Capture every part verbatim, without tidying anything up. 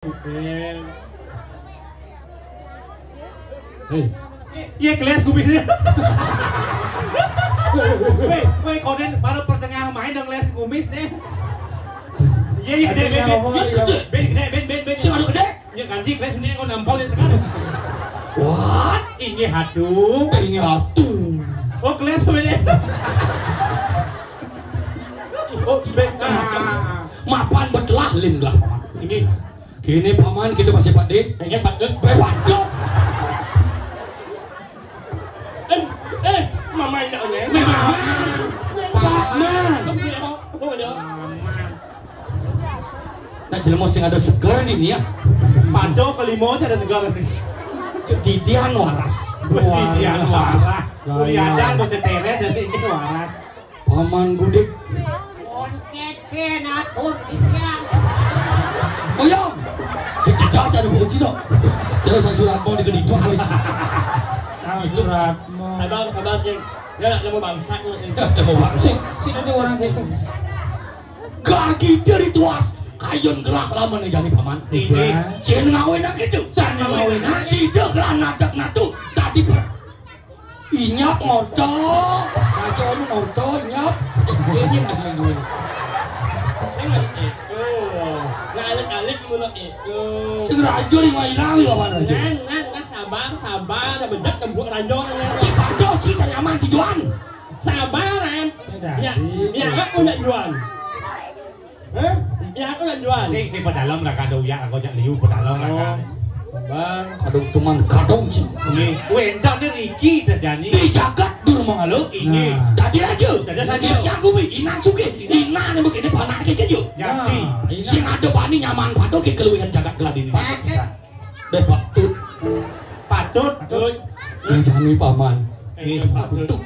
Hei. Iya, gelas kumisnya. Weh, weh, konen baru pertengahan main dong gelas kumis deh. Iya, iya, gede, ben, ben. Iya, gede. Ben, gede, ben, ben, ben. Sing anu gede. Ya ganti gelas ini aku nampol ya sekarang. What? Ini hatu. Ini hatu. Oh, gelas beda. Oh, ben. Mapan betelah lin lah, Paman. Ini. Kini Paman kita masih Pak Dek. Kayaknya Pak Dek. Pak Dek. Eh, eh, mamanya Onen. Memang. Paman. Oh, iya. Oh, iya. Nah, jelema sing ada seger nih, nih ya. Pado kelima aja ada seger nih. Cek titian waras. Titian waras. Kuliadan bos teres jadi itu waras. Paman Gudik. Boncet sih, natur titian. Oyong. Cek cecah aja lu bocil dong. Terus surat mau dikeditu halus. Nah, surat mau. Sabar, sabar, Cing. Ya, nemu bangsa lu, Cing. Ya, nemu bangsa. Sini ada orang gitu. Gagi dari tuas. Kayun gelah lama nih jani Paman. Ini. Cen ngawin aja tuh. Cen ngawin aja. Sida gelah nadak natu. Tadi per. Inyap ngorto. Raja ini ngorto, inyap. Ini masih duit. Sing masih itu. Nah, alik-alik ngono itu. Sing raja di mailang ya, Paman, raja. Nang, nang, nang, sabar, sabar. Ada bedak tembuk raja. Si Paco, si Sariaman, si Juan. Sabar, Ren. Ya, ya, aku nak Juan. Hah? Ya, aku nak Juan. Sing, sing pedalem lah, kadung ya, aku jak liu pedalem lah, kan. Bang. Kadung tuman, kadung, sing. Nggih. Weh, entar ni Riki terjadi. Di jagat Durmangala. Ini. Nah. Dadi raja. Dadi raja. Isyang kuwi, Inan Sugih, Inan yang begini panak iki yo. Jadi. Nah, ini. Sing ada bani nyaman pada ke keluwihan jagat geladi ini. Pakai. Deh, patut. Patut. Patut. Yang jani Paman. Eh, patut. Patut.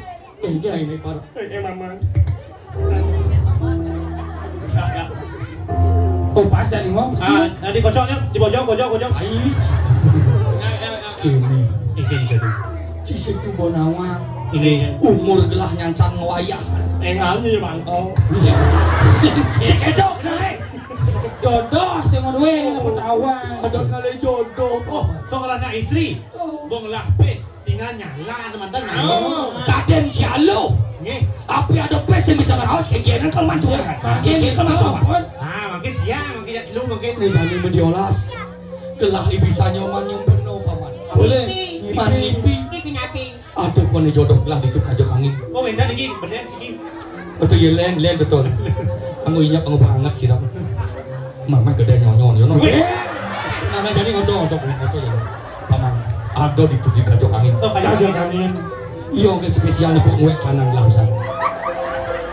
Ini, ini, Pak. Eh, eh, Mama. Oh, pas ya, Limo. Ah, nanti kocoknya di bojong, bojong, bojong. Ai. Kene. Iki, iki, iki. Cisik ku bonawang. Ini. Umur gelah nyancan ngwayah. Eh, ngalih ya, Bang. Oh. Sik edok, nah, eh. Jodoh, sing ngono wae, ketahuan. Ada kali jodoh. Oh, kok ngelah anak istri? Oh. Gua ngelah pis. Tinggal nyala, teman-teman. Oh. Kaden si Alo. Nggih. Api ada pes yang bisa ngeraos, kegiatan kalau mantu kan. Kegiatan kalau mantu. Ah, mungkin dia, mungkin ya dulu mungkin. Ini jani mediolas. Gelah ibisanya manyung beno, Paman. Boleh. Manipi. Ipi napi. Aduh, kone jodoh gelah ditu kajo kangin. Oh, beda iki, beda siki. Betul ya, Len, Len, betul. Anggo inyap, anggo banget sih, Ram. Mama gede nyonyon, yo, no. Wih. Nah, nah, jadi ngoco, ngoco, ngoco ya, no. Paman, ada di, di kajo kangin. Oh, kajo kangin. Iya, oke, spesial nih, Bu, nguek kanan lah, Ustaz.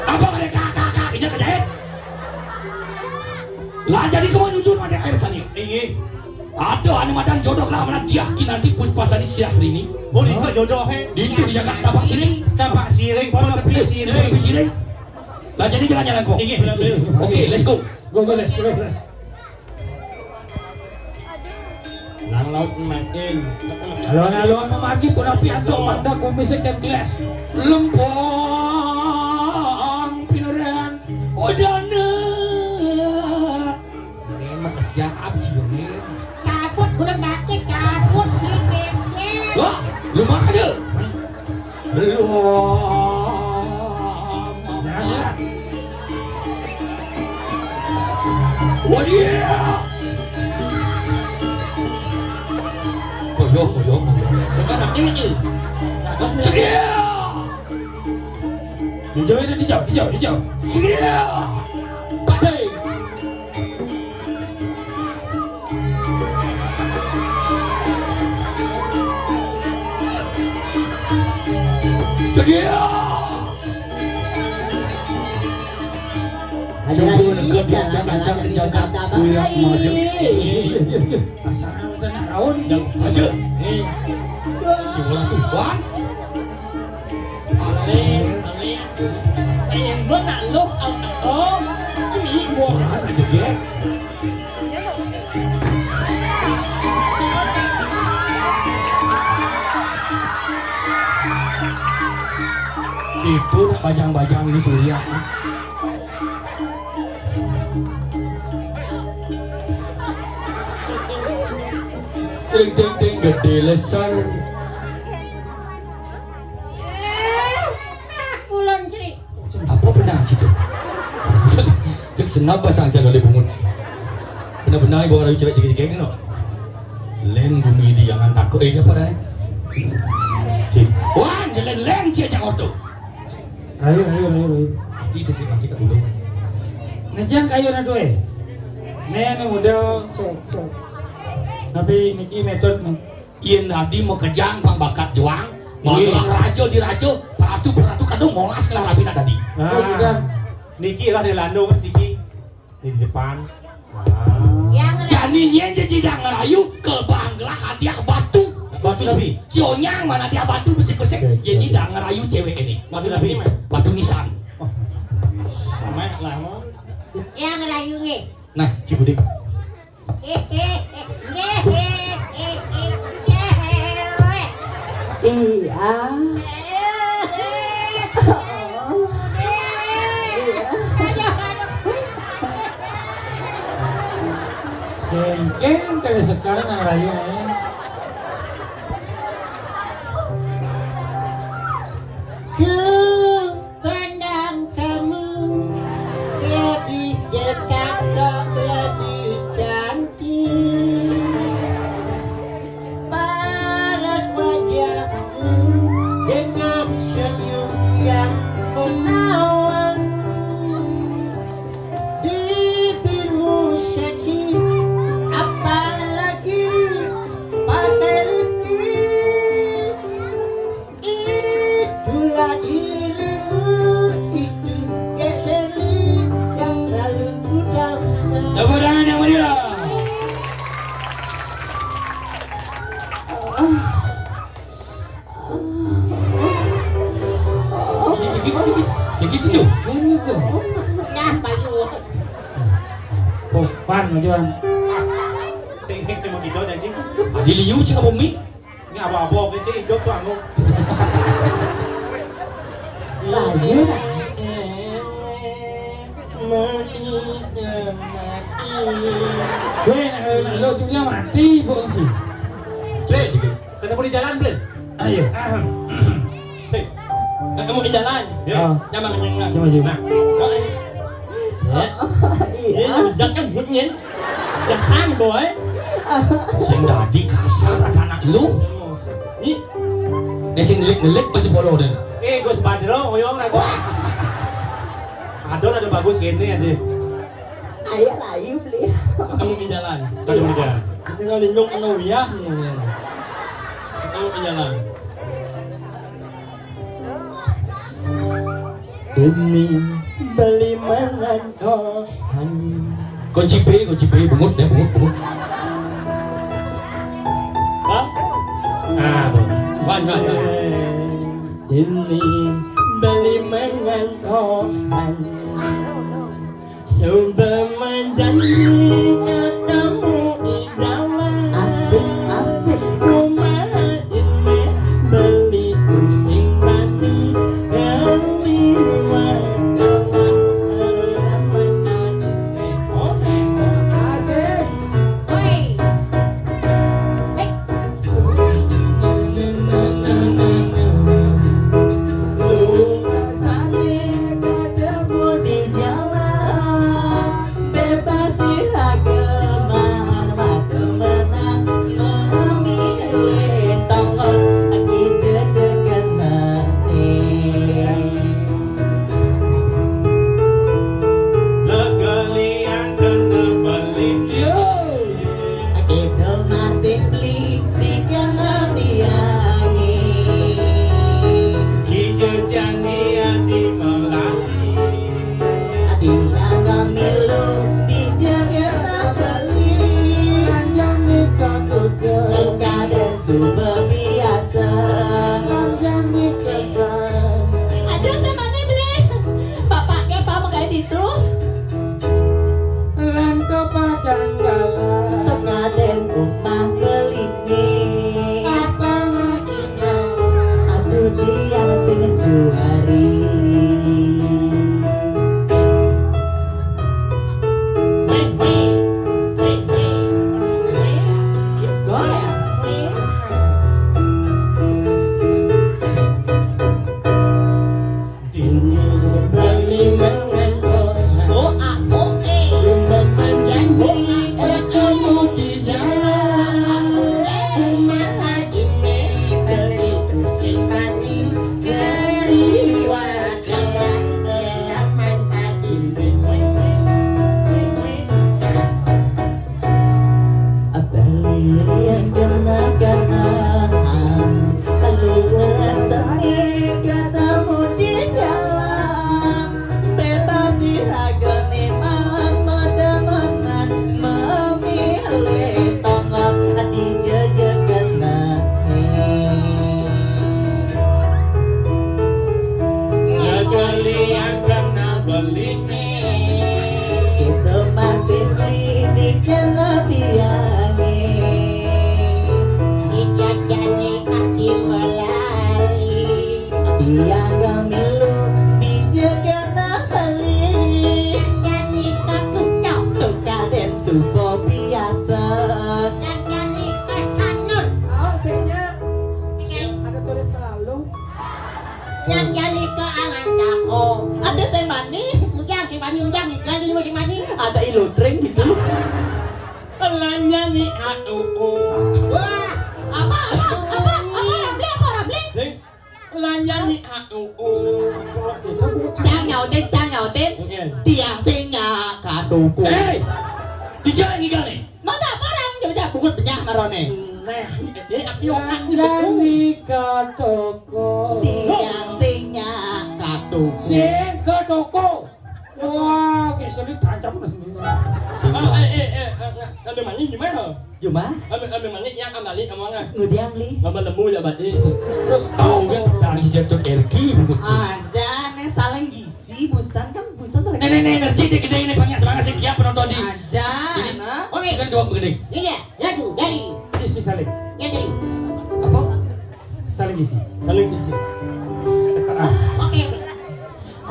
Apa ada kakak-kakak, ini kejahit? Lah, jadi kamu jujur pada air sani. Ini. Aduh, anu madan jodoh lah, mana dia ki nanti Puspasari Syahrini. Oh, ini kok jodoh, he? Di itu di Jakarta, Pak Siring. Pak Siring, Pak Siring. Pak Siring. Lah, jadi jalan-jalan kok. Ini, benar, benar. Oke, let's go. Go, go, let's go, let's. Nang laut main. Alon-alon memargi pun api antuk manda kumis ikan gelas. Lempang pinerang udana. Ini mah kesian abis ini. Cabut gulung baki, cabut di pinggir. Wah, lu maksa deh. Belum. Wah, dia. Boyong, boyong, boyong. Bukan, ini, ini. Ceria. Dijauh, ini dijauh, dijauh, dijauh. Ceria. Pakai. Ceria. Ada lagi, ada lagi, ada lagi, ada lagi. Iya, iya, iya, iya. Pasangan udah nak raun. Aja. Nih. Gimana tuh, Wan? Amin, amin. Eh, yang gua nak lu, al-, oh, ini gua. Wan aja dia. Itu nak bajang-bajang di Surya. Ting ting ting gedé lesar. Kulon cri. Apa benang situ? Cek senapa sang jalan oleh bungut. Benar-benar ibu orang cewek dikit-dikit no. Len gumi di jangan takut eh apa dah? Cik. Wan, jalan len cek jangan orto. Ayo, ayo, ayo, ayo. Nanti itu sih nanti kat dulu. Ngejang kayu na dua. Nih, nih muda. Sok, sok. Tapi niki metode nih. Yen dadi makejang pang bakat juang, malah raja diraja, peratu peratu kadung molas kelah rabi nak dadi. Ah. Niki lah di Lando kan siki. Di depan. Ah. Jani nyen je jidang ngerayu ke banglah hadiah batu. Batu nabi. Sionyang mana hadiah batu besik-besik. Oke, oke. Yen jidang ngerayu cewek ini. Batu nabi. Batu nisan. Oh. Sama lah mau. Yang ngerayu nggih. Nah, Cibudik. Iya. Kengkeng kayak sekarang nang rayu eh. Ku pandang kamu lebih dekat kok lebih cantik. Paras wajahmu dengan senyum yang menawan. Bibirmu seksi, apalagi pakai lipstick. Itulah dirimu itu, Kak Sherly yang terlalu utama. Tepuk tangan yang meriah. Kayak gitu, kayak gitu tuh. Nah, payu. Popan aja. Sing sing mau gitu janji. Adi liu cek apa mi? Ini apa-apa oke cek hidup tuh anu. Lah, iya, nah. Mati, mati. Weh, nak, nak, lo cuma mati, Bu Enci. Cek, ketemu di jalan, Blin. Ayo. Ahem. Cek. Ketemu di jalan. Ya. Oh. Nyaman kenyang lah. Coba, coba. Nah, kok ini? Ya. Iya. Ini udah kan buatnya. Udah sang, boy. Sing dadi kasar ada anak lu. Ih. Eh, sing nelik-nelik masih polo deh. Eh, Gus Badro, oyong lah gua. Adon ada bagus gini ya deh. Ayo layu beli. Ketemu di jalan. Ketemu di jalan. Kita ngalindung kena uyah nih. Ketemu di jalan. Ini beli mangan tohan. Kunci B, kunci B, bungut ya, bungut, bungut. Hah? Ah, bungut. Wan, wan, wan. Ini beli mangan tohan. Coba menjanji ketemu di jalan. Asik, asik. Rumah ini beli using mandi. Kami dua kawan namanya ini. Oh, eh, oh. Asik. Hei. Hei. Lu rasane ketemu di jalan. Bebas iraga mahan waktu menang. Memilih tongos aki jejegan mati. Legalian kena balik. Yo. Kita masih beli tiga biangi. Kita jani ati melati. Ati akan milu di jaga beli. Jani kakuda. Muka dan suba biasa. Jani kesan. Aduh, sama nih beli. Bapaknya apa makanya itu? Lan kepadang galah. Tekaden omah beli. Apa ngekinang? Aduh, dia masih ngejuari. Weh, weh, weh, weh, weh. Goyang. Yang kena-kenaan, lu rasanya ketemu di jalan. Bebas raga nih man, mata-mata memilih tongos di jejekan naik. Sekali yang kena beli nih. Kita masih beli di kena tiangnya. Dijajani kaki melali. Tiang gamilu di jegana beli. Nyanyi ke kuda. Tukadén suba biasa. Nyanyi ke sanun. Oh, sehingga ada tulis kelalu. Yang jani ke angan tako. Ada sing mani. Ujang sing mani, ujang nih, ganti dulu sing mani. Ada ilotring gitu. Lan nyanyi aku. Wah, apa, apa, apa, apa, Ramli, apa, Ramli? Sing. Lan nyanyi aku. Cang nyautin, cang nyautin. Oke. Tiang singa kaduku. Hei, dijak ini kali. Mana apa orang? Coba, coba, bungut penyah marone. Nah, ini api otak nih. Jani ke toko. Tiang singa kaduku. Sing ke toko. Wah, kayak sulit tancap. Ah, eh, eh, eh, eh, eh, ada mani di mana? Cuma Ambil, ambil mani yang kembali ngomongnya. Ngudiang li. Lama lemu ya, Badi. Terus tahu kan, tadi jatuh ergi, bungut. Aja, nih saling gizi, busan kan, busan tuh. Nih, nih, nih, energi deh, gede ini, banyak semangat sih, ya, penonton di. Aja, nah. Oke. Kan dua begini. Ini ya, lagu dari Gizi saling. Yang dari. Apa? Saling gizi. Saling gizi. Ah. Oke.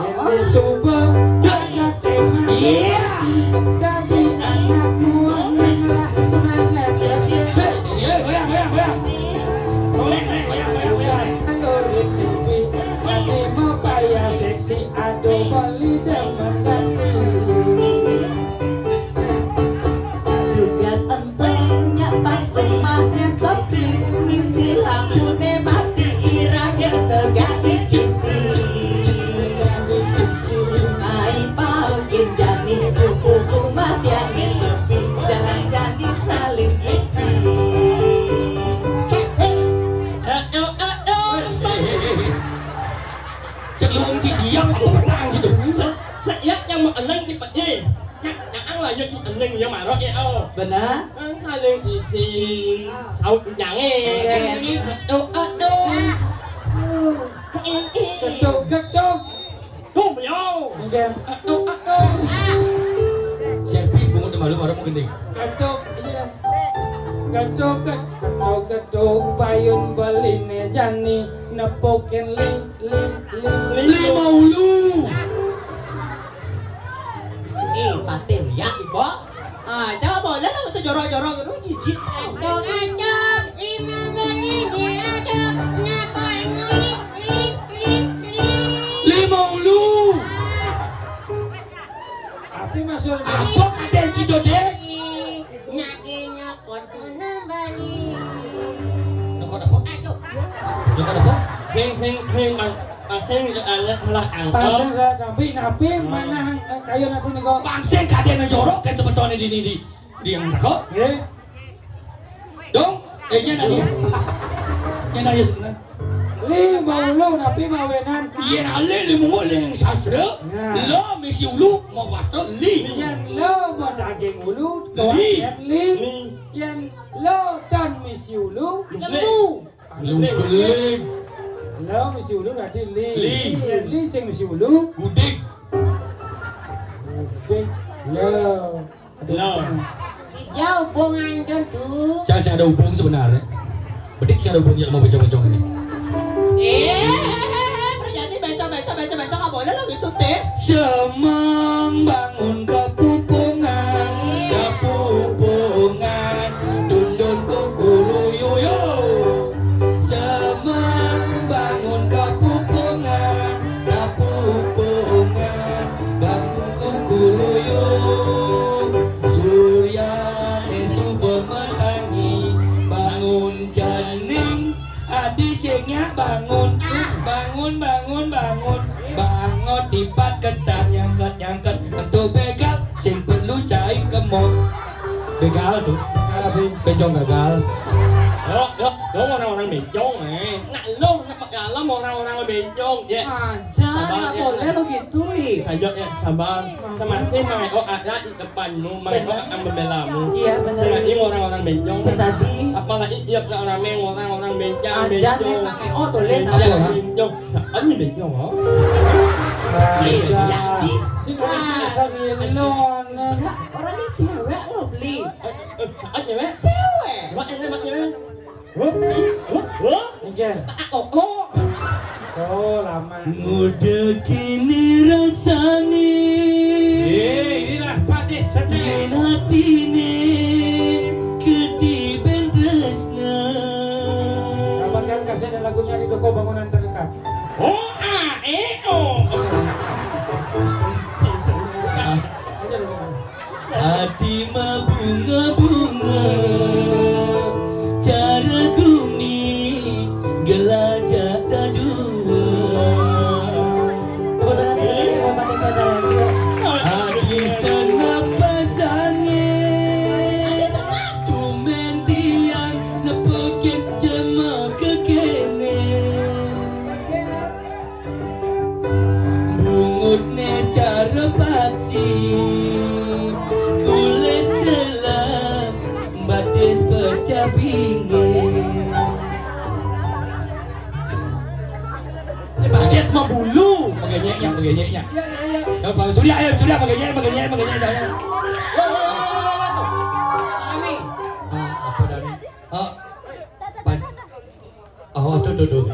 Ini subuh, ada tema. Iya. Dadi anakmu, nang lah tunangan. Hei, iya, goyang, goyang, goyang. Goyang, goyang, goyang, goyang, goyang. Nang urip mimpi, dadi mau payah seksi, aduh, beli demen dadi. Tugas entengnya pas rumahnya sepi, misi lampune mati, irage tegak di sisi. Ai paukin jani, cupu rumah jani sepi, jarang jani saling isi. Aduh, aduh. Cek lu wong ci siap apa petang situ? Setiap yang mau eneng di peti. Nyak, nyak ang lanjut di eneng ya marok ya, oh. Bener. Kan saling isi. Saut nyange. Oke. Aduh, aduh. Ketuk, ketuk. Tuh, yo. Oke. Aduh, aduh. Servis bungut malu baru mau gending. Ketuk, iya. Ketuk, ketuk, ketuk, ketuk, payun beline jani nepukin li, li, li. Lima ulu. Eh, patil ya, Ibu. Ah, coba boleh lah itu jorok-jorok itu jijik tau. Aduk, aduk, lima belas ini aduk, napa ini, li, li, li. Lima ulu. Apa maksudnya? Apa kata Cito, Dek? Nak ini kudu nambani. Nyokot apa? Aduh. Nyokot apa? Sing, sing, sing, bang. Pasang alat salah angkep. Pasang salah angkep, napi mana, eh, kayu napi nika? Bang sing kadene jorok kan sebetulnya di, di, di, di yang teko. Nggih. Dong, eh, nya nanya. Nya nanya sebenarnya. Li mau ulu napi mawenan? Yen ale li munggu ling sastra. Nah. Lo misi ulu mau wasta li. Yen lo mau daging ulu, li. Yen li. Li. Yen lo tan misi ulu. Lemu. Lu geling. Lo misi ulu dadi li. Li. Yen li sing misi ulu. Gudik. Gudik. Lo. Lo. Iya hubungan tentu. Jangan sing ada hubung sebenarnya. Bedik sing ada hubungnya mau bencong-bencong ini. Eh, Perjati bencong, bencong, bencong, bencong, nggak boleh lo gitu, teh. Semang bangun kepupungan, kepupungan, dundun kukuruyuyu. Semang bangun kapupungan, kapupungan, bangun kukuruyung. Surya suba metangi, bangun janing, adi sing nyak bangun, bangun, bangun, bangun. Bangun tipat ketan nyangket, nyangket, entuk begal, sing perlu cai kemot. Begal tuh. Bencong gagal. Yo, yo, yo orang-orang bencong, eh. Nak lo, nak maklum orang-orang bencong, ya. Aja, sabar, nggak ya, boleh lo gitu, ih. Sabar, ya, sabar. Semasih Mang Eo ada di depanmu, Mang Eo akan membelamu. Iya, benar. Selain orang-orang bencong. Saya tadi. Apalagi tiap nak ramai orang-orang bencong, aja bencong. Nih, Mang Eo tuh, lihat. Bencong, apa, ha? Bencong. Saat ini bencong, oh. Iya, iya, iya. Cik, ah, ini lo, nah. Enggak, orang ini cewek lo, beli. Eh, eh, saat cewek? Cewek. Mak, ini mak cewek. Hah? Hah? Hah? Oke. Tak kok. Oh, lama. Muda kini rasanya. Eh, inilah Pak Tis, Tis. Yen atine ketiben tresna. Dapatkan kaset dan lagunya di toko bangunan terdekat. Oh, A, E, O. Ati mabunga-bunga, cara gumi gelajah dadua. Tepuk tangan sekali buat Pak Desa Darasio. Ati senap pasange, tumen tiang nepukin jema kekene. Bungutne cara paksi, kulit selam, batis pecah pinggir. Ini batis mah bulu, begenya, begenya. Iya, nah, iya. Ya, Pak Surya, ayo, Surya, begenya, begenya, begenya, jangan. Yo, yo, yo, yo, yo, yo, tuh. Kami. Ah, apa, Dani? Ah, Pan-, oh, tuh, tuh, tuh.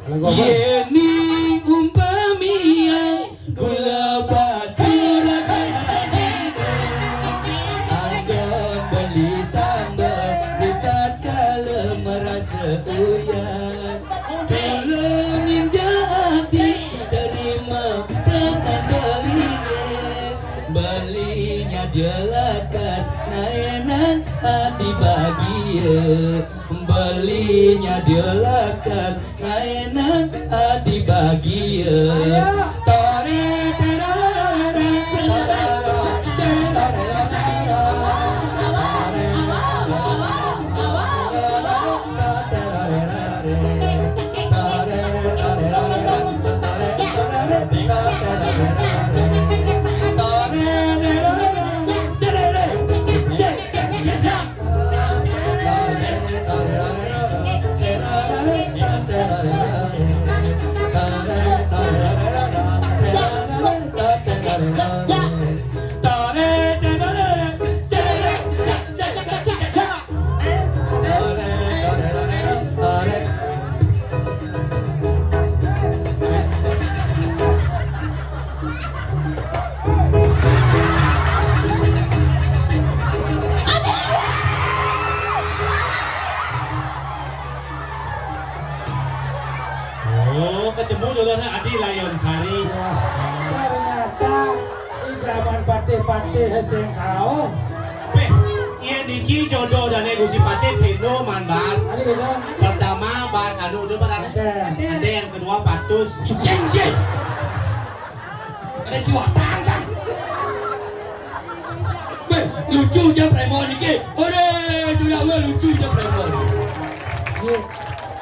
Lagu apa? Yeni umpamian gula batur, ada beli tambah, di tatkala merasa uyan. Kula ninja ati terima tresnan beline. Belinya dia lakat naenan ati bahagia. Belinya dia lakat naenan ati bahagia. Ayo. Tore, tore, tore, tore, tore. Oh, ketemu dulu na Adi Lion Sari. Wah, ternyata idaman patih-patih sing kauh. Peh, iya niki jodoh dane Gusti Patih pino man bas. Adi pino. Pertama bas anu udah pada. Oke. Ada yang kedua patus. Ijeng, ijeng. Ada jiwatan, Cang. Weh, lucu aja premon niki. Ore, sudah weh lucu aja premon. Iya.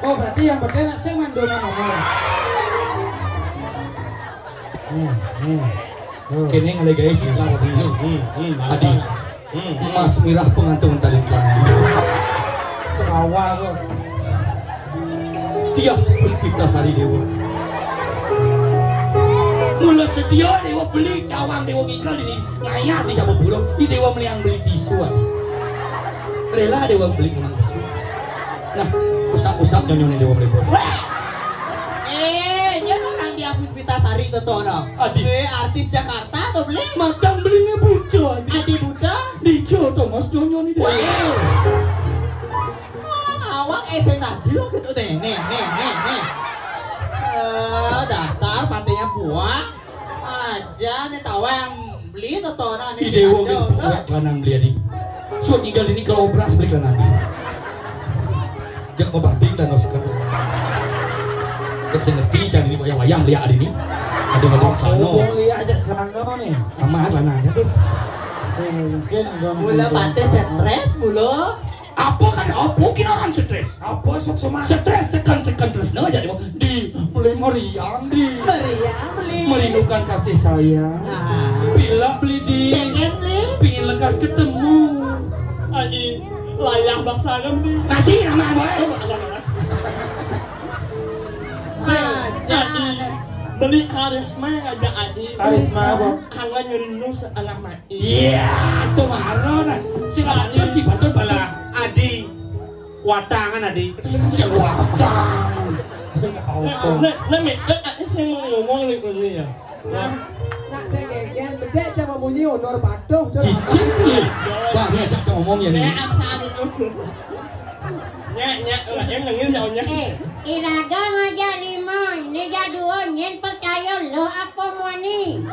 Oh, berarti yang penting nak sing mandor nomor. Hmm, hmm. Oh. Kene ngelegai kita. Hmm, hmm, hmm. Adi. Hmm. Emas mirah pengantung tali kelana. Cerawa kok. Tiah Puspita Sari Dewa. Mula setia Dewa beli cawang Dewa ngikel dini ngayah di Jababura. Di Dewa meliang beli tisu, adi. Rela Dewa beli memang tisu. Nah, usap-usap nyonyone Dewa melimpus. Wah! Eh, nya orang dia Puspita Sari to, to, no. Adi. Eh, artis Jakarta to, beli. Makan belinya buta, adi. Adi buta? Dijo to, Mas, nyonyone Dewa. Wah! Oh, awak S N tadi lo gitu deh. Nih, nih, nih, nih. Eh, dasar patenya buang. Aja nih tawang beli totonan nih. Ih, Dewa gitu. Buat lanang beli, adi. Suat tinggal ini kalau obras beli lanang. Jak mau banding dan harus ke. Jak saya ngerti, jangan ini wayah-wayah lihat adi nih. Ada-ada. Oh, kano. Lihat aja serang nih. Amat lanang aja tuh. Mungkin mula pate stres mula. Apa kan apa kira orang stres? Apa sok semangat? Stres tekan tekan terus no jadi di beli meriang di meriang beli merindukan kasih sayang. Ah. Bila beli di pengen beli pingin lekas ketemu. Aji layah baksa di kasih nama boy. Aji beli karisma aja Aji. Karisma apa? Kangen rindu seanak mati. Iya, tuh maro nah. Si Patut, si Patut bala. Adi, watangan Adi. Si watang. Nek nek nek nek sing ngomong nih ini ya. Nah, nak sing geger bedek sama munyi honor patuh tuh. Cicing ye. Wah, ngajak sama ngomong ya nih. Nek asal itu. Nya nya nya nya nya nya. Eh, iraga ngajak lima, ini jadua nyen percaya lo apa muani.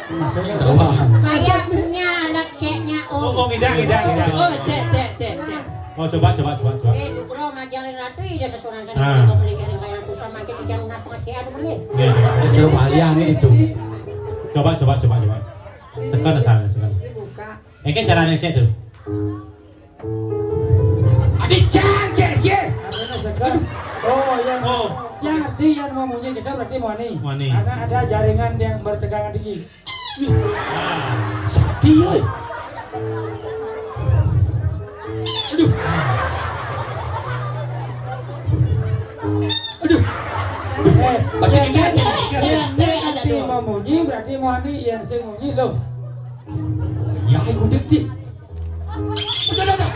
Maksudnya doang. Kayaknya leceknya Oh, oh. Oh, tidak, tidak, tidak. Oh, cek, cek, cek, cek. Oh, coba, coba, coba, coba. Eh, dukro ngajarin ratu ida sesuran sana. Ah. Kita beli kering kayak pusat makin di jam emas pengecekan boleh. Iya, coba. Coba lihat nih itu. Coba, coba, coba, coba. Tekan sana, tekan. Ini buka. Ini caranya cek tuh. Adi cang cek sih. Artinya seger. Oh, yang Oh. Cang arti yang mau munyi kita berarti muani. Muani. Karena ada jaringan yang bertegangan tinggi. Wih. Sakti, oi. Aduh. Aduh. Eh, Pakai yang gigi aja, yang yang cewek aja nanti dulu. Mau munyi berarti muani yang sing munyi loh. Ya, aku detik. Udah, udah, udah.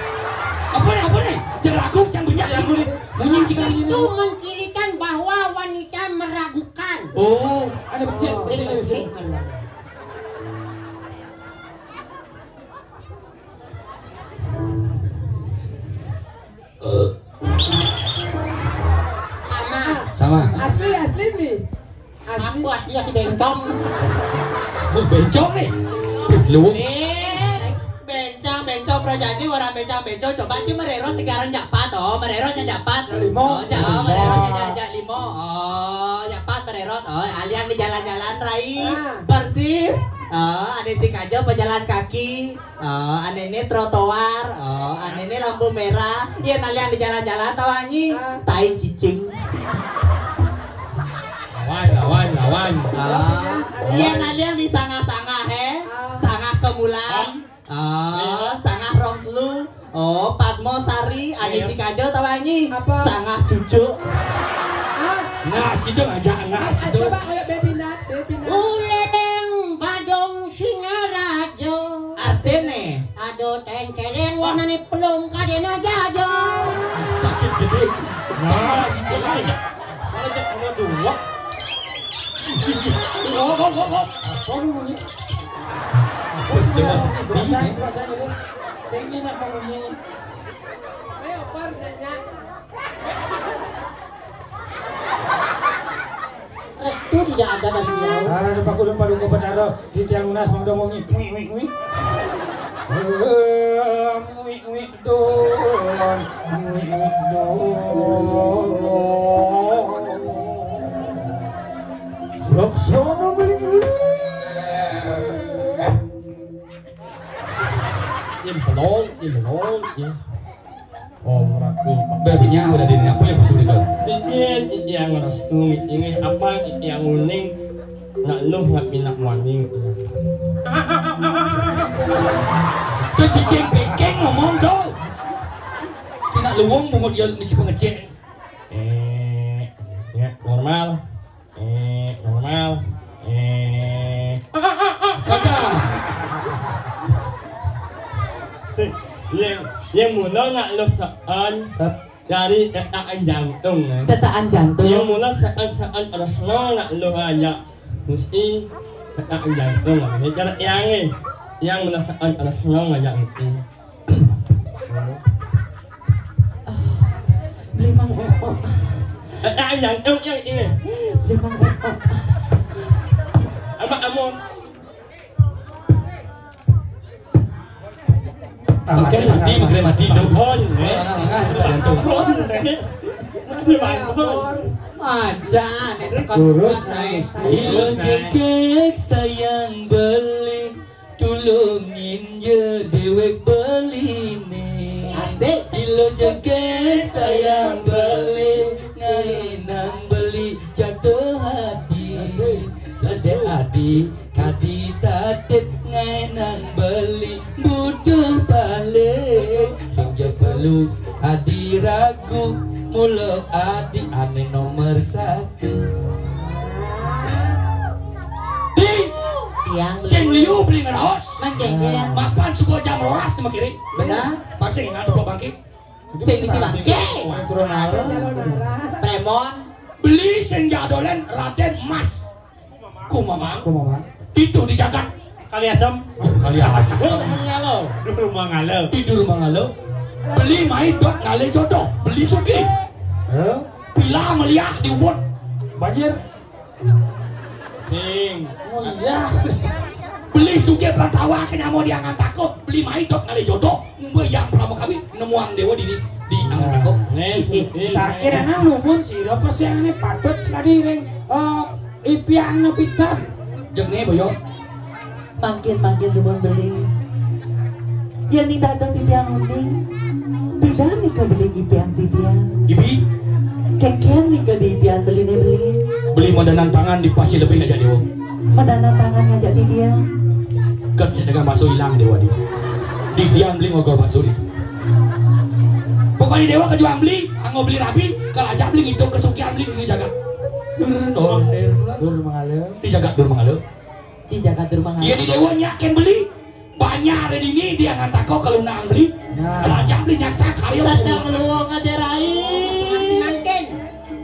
Apa nih, apa nih? Jangan ragu, jangan banyak. Jangan ragu. Munyi jika Itu mengkirikan bahwa wanita meragukan. Oh, ada becek, becek, becek. Sama. Sama. Asli, asli nih. Asli. Aku asli asli bencong. Oh, bencong nih. Lu. Eh, bencong, bencong, Bro Jani, orang bencong, bencong. Coba sih mererot tiga orang japat, oh, mererot yang japat. Limo. Oh, jauh, mererot yang jalan limo. Oh, japat mererot. Oh, alian di jalan-jalan, Rai. Ah. Persis. Oh, ada si kajo pejalan kaki. Oh, anene trotoar. Oh, anene lampu merah. Iya, talian di jalan-jalan tawangi. Ah. Tai cicing. Lawan, lawan, lawan. Oh. Iya, talian di sangah-sangah, he. Ah. Sangah kemulan. Oh, sangah rong telu. Oh, Padmo Sari, ane si kajo tawangi. Apa? Sangah cucuk. Ah. Nah, situ aja, nah, situ. Coba kayak Bebina, Bebina. Ulebeng badong Singaraja. Artine? Aduh, tengkeleng warnane pelung kadena jaja. Sakit gede. Nah, cicing aja. Kalau cek nomor dua. Oh, oh, oh, oh. Apa lu bunyi? Apa sih? Dia masih bunyi, cuaca, cuaca gitu. Sing ini nak mau bunyi. Ayo, Par, nanya. Restu tidak ada dari beliau. Arah depan kudu padu ke Betara di tiang lunas mang domongi. Wih, wih, wih. Wih, wih, don. Wih, wih, don. Sok sono minggu. Im pelong, im pelong, ya. Om Ratu. Babinya udah di apa ya pas udah itu? Iin, iin yang restu, ini apa, iin yang uning, nak luh nggak pindah muaning. Tuh cicing pekeng ngomong tuh. Kena luwung bungut ya misi pengecek. Eh, ya normal. Eh, normal. Eh. Kagak. Yang, yang mula nak lo sean dari tetaan jantung, eh. Tetaan jantung. Yang mula sean sean resno nak lo aja mesti tetaan jantung. Ini cara yang eh. Yang mula sean resno aja mesti. Beli Mang Eo. Eh, eh, yang, yang, yang ini. Beli Mang Eo. Amak kamu. Makin mati, makin mati, tuh. Oh, iya. Oh, iya. Aja, nek sekot. Lurus, naik. Iya, kekek sayang beli. Tulungin ye dewek beline. Asik. Ilo jengke sayang beli, ngae nang beli jatuh hati. Asik. Sedek adi kadi tatip, ngae nang beli butuh pale. Sing je perlu adi ragu, mula adi ane nomor satu. Di tiang sing liu beli ngeraos. Mangke, ya. Mapan subuh jam rolas tema kiri. Benar. Pasti ingat tuh bangki. Sing bisi bangki. Premon. Beli sing jadolen Raden Mas. Kumamang. Kumamang. Itu di jagat. Kali Asem. Kali Asem. Dur Mangalo. Dur Mangalo. Di Dur Mangalo. Beli mai dot ngale jodoh. Beli suki. Hah? Pila meliah di Ubud. Banjir. Sing. Oh iya. Beli suki pertawa kenyamo di angan tako. Beli mai dot ngale jodoh. Mbe yang pertama kami nemuang dewa di di angan tako. Ih, ih, ih. Takir anak lumun sira apa sing ane patut sekali ring, eh, ipian nepitan. Jeng ne boyo. Mangkin-mangkin dumun beli. Yen ning dados titiang uning, pidan nika beli ipian titiang? Ibi. Kengken nika di ipian beline beli. Beli medanan tangan di pasti lebih aja dewa. Medanan tangan ngajak titiang. Ket sedengah masuk hilang dewa di. Di dian beli ngogor maksud itu. Pokoknya dewa kejuang beli, anggo beli rabi, kalau aja beli ngitung kesukian beli di jagat. Dur, dur, dur. Dur mangalo. Di jagat dur mangalo. Di jagat dur mangalo. Iya di dewa nyakin beli. Banyak ada dini dia ngatako kalau nang beli. Nah. Kalau aja beli nyaksa karya. Sedang luwung ada rai. Mangkin.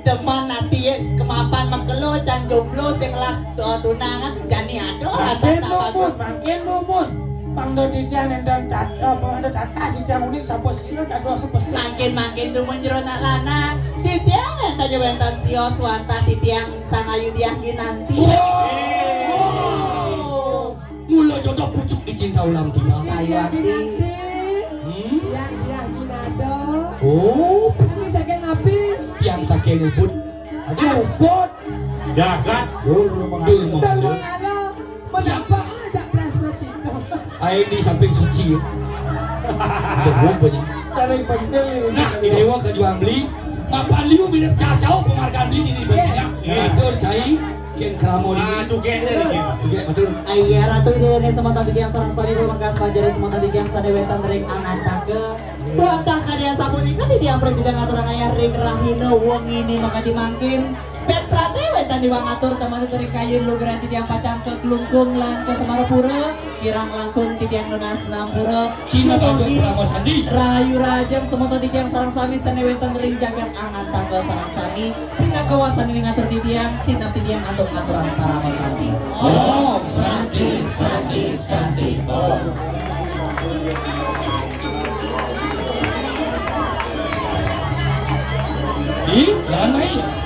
Demen ati kemapan mengkelo can jomblo sing lah tu-, tunangan jani ado. Makin rasa lumun, bagus. Makin lumun. Pangdo titiang nendang tata, pangdo tata sidang unik sampun sila dado sepesi. Makin-makin dumun jero nak lanang. Titiang yen taja wenten sios wantah titiang sang ayu diah ginanti. Wow. Mula jodoh pucuk dicinta ulam tiba. Diah ginanti. Hmm? Diah, diah ginado. Oh. Ini saking napi? Tiang saking Ubud. Aja Ubud. Jagat. Dur mangalo. Dur mangalo. Menapa ada pres-pres itu? Ae di samping suci. Itu rupanya. Saling penting ini. Nah, di dewa kejuang beli. Mapan liu mirip cacau penghargaan beli ini banyak. Iya. Matur cai, ken kramo ini. Ah, tuh, ken, ken. Tuh, ken, matur. Iya, Ratu Ida Dane semonten titiang sareng sami pamungkas manjari semonten titiang sane wenten ring angan tangga. Wantah kadya sapunika titiang prasida ngaturang ayah ring rahina wengi ini makadi mangkin. Pet prate wenten iwang atur temani turi kayun lugrayan titiang pacang ka Klungkung lan ka Semarapura, kirang langkung titiang nunas nampura. Sinah banjur Parama Sandi. Rahayu rahajeng semonten titiang sareng sami sane wenten ring jagat angan tangga sareng sami. Pinaka wasane ngatur titiang, sinah titiang antuk ngaturang Parama Sandi. Om Santi, Santi, Santi, Om. Ih, jangan main.